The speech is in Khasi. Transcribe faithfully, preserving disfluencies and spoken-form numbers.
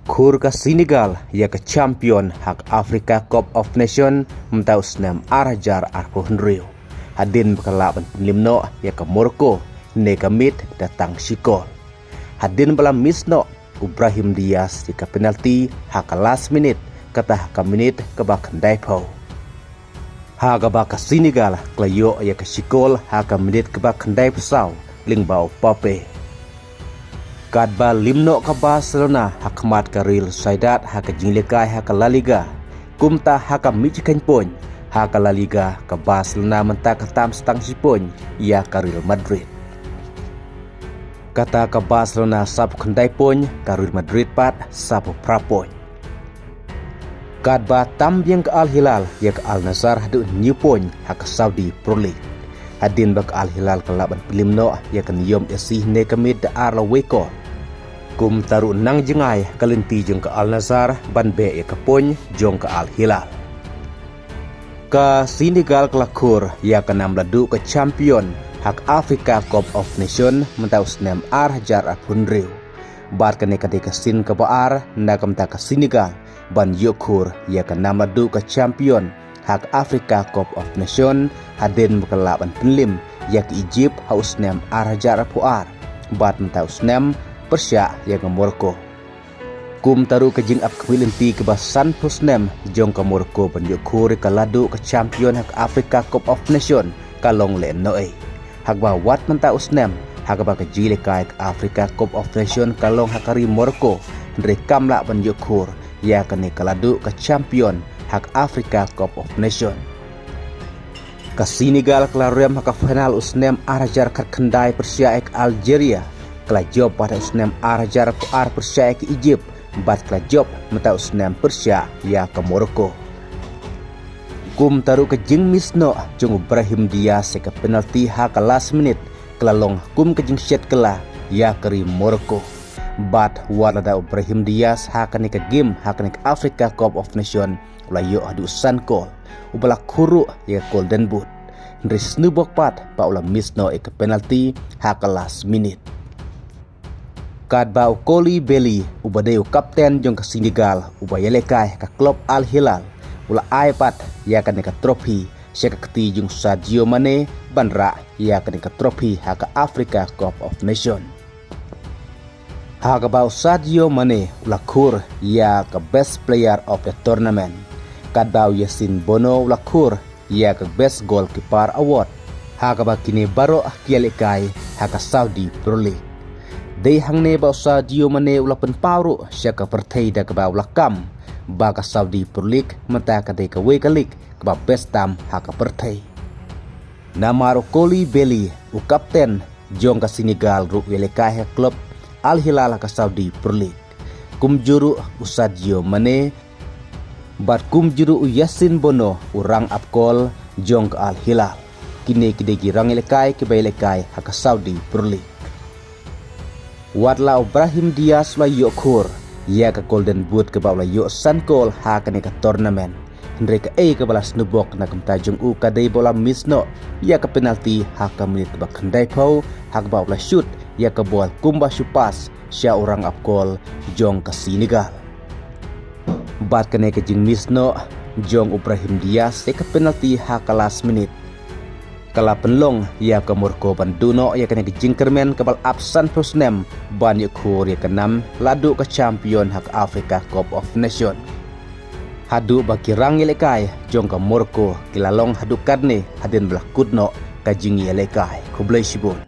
Khur ka Senegal ïa ka champion ha ka Africa Cup of Nation mynta u snem ar hajar arphew hynriew, hadien ba ka la ban pynliem noh ïa ka Morocco ne ka miet da tang shi kol. Hadien ba la miss noh u Brahim Diaz ïa ka penalty ha ka last minute, kata ha ka minit kaba khyndaiphew. Ha kaba ka Senegal ka la ïoh ïa ka shi kol ha ka minit kaba khyndaiphew saw lyngba u Mbappe. Katba liem noh ka Barcelona ha khmat ka Real Sociedad ha ka jingïalehkai ha ka La Liga, kumta ha ka miet shi khein point ha ka La Liga, ka Barcelona mynta ka tam sa tang shi point ïa ka Real Madrid. Kata ka Barcelona saphew khyndai point, ka Real Madrid pat saphew phra point. Katba tam biang ka Al Hilal ïa ka Al Nassr haduh hynñiew point ha ka Saudi Pro League, hadien ba ka Al Hilal ka la ban pynliem noh ïa ka Neom S C ne ka miet da ar la wei kol. Kumta ruh nang jngai ka lynti jong ka Al Nassr ban beh ïa ka point jong ka Al Hilal. Ka Senegal ka la khur ïa ka nam la duh ka champion ha ka Africa Cup of Nation mynta u snem ar hajar arphew hynriew. Bad kane ka dei ka sien kaba ar na ka bynta ka Senegal ban ïoh khur ïa ka nam la duh ka champion ha ka Africa Cup of Nation, hadien ba ka la ban pynliem ïa ka Egypt ha u snem ar hajar arphew ar, bad mynta u snem pyrshah ïa ka Morocco. Kumta ruh ka jingap khmih lynti kaba sanphew snem jong ka Morocco ban ïoh khur ïa ka la duh ka champion ha ka Africa Cup of Nation ka long lehnohei. Ha kaba wat mynta u snem ha kaba ka jingïalehkai ka Africa Cup of Nation ka long ha ka ri Morocco, hynrei kam lah ban ïoh khur ïa kane ka la duh ka champion ha ka Africa Cup of Nation. Ka Senegal ka la rem ha ka final u snem ar hajar khatkhyndai pyrshah ïa ka Algeria, ka la jop pat ha u snem ar hajar arphew ar pyrshah ïa ka Egypt, bad ka la jop mynta u snem pyrshah ïa ka Morocco. Kumta ruh ka jingmiss noh jong u Brahim Diaz ïa ka penalty ha ka last minute ka la long kum ka jingshet kylla ïa ka ri Morocco. Bad wat lada u Brahim Diaz ha kane ka game ha kane ka Africa Cup of Nation u la ïoh haduh san kol, uba la khur ruh ïa ka Golden Boot, hynrei sniewbok pat ba u la miss noh ïa ka penalty ha ka last minute. Katba u Koulibaly uba dei u kapten jong ka Senegal uba ïalehkai ha ka klub Al Hilal, u la ai pat ïa kane ka trophy sha ka kti jong u Sadio Mane ban rah ïa kane ka trophy ha ka Africa Cup of Nation. Ha kaba u Sadio Mane u la khur ïa ka Best Player of the Tournament, katba u Yassine Bounou u la khur ïa ka Best Goalkeeper Award, ha kaba kine baroh ki ïalehkai ha ka Saudi Pro League. Dei hangne ba u Sadio Mane u la pynpaw ruh sha ka pyrthei da kaba u la kam ba ka Saudi Pro League mynta ka dei kawei ka league kaba best tam ha ka pyrthei. Namar u Koulibaly, u kapten jong ka Senegal ruh u ïalehkai ha ka klub Al Hilal ha ka Saudi Pro League. Kumjuh ruh u Sadio Mane, bad kumjuh ruh u Yassine Bounou u rangap kol jong ka Al Hilal. Kine ki dei ki rangïalehkai kiba ïalehkai ha ka Saudi Pro League. Wat la u Brahim Diaz u la ïoh khur ïa ka Golden Boot kaba u la ïoh san kol ha kane ka tournament, hynrei kaei kaba la sniewbok na ka bynta jong u ka dei ba u la miss noh ïa ka penalty ha ka minit kaba khyndaiphew, ha kaba u la shoot ïa ka bol kumba shu pass sha u rangap kol jong ka Senegal. Bad kane ka jingmiss noh jong u Brahim Diaz ïa ka penalty ha ka last minute ka la pynlong ïa ka Morocco ban duh noh ïa kane ka jingkyrmen kaba la ap sanphew snem ban ïoh khur ïa ka nam la duh ka champion ha ka Africa Cup of Nation. Haduh ba ki rangïalehkai jong ka Morocco ki la long haduh katne hadien ba la kut noh ka jingïalehkai. Khublei shibun.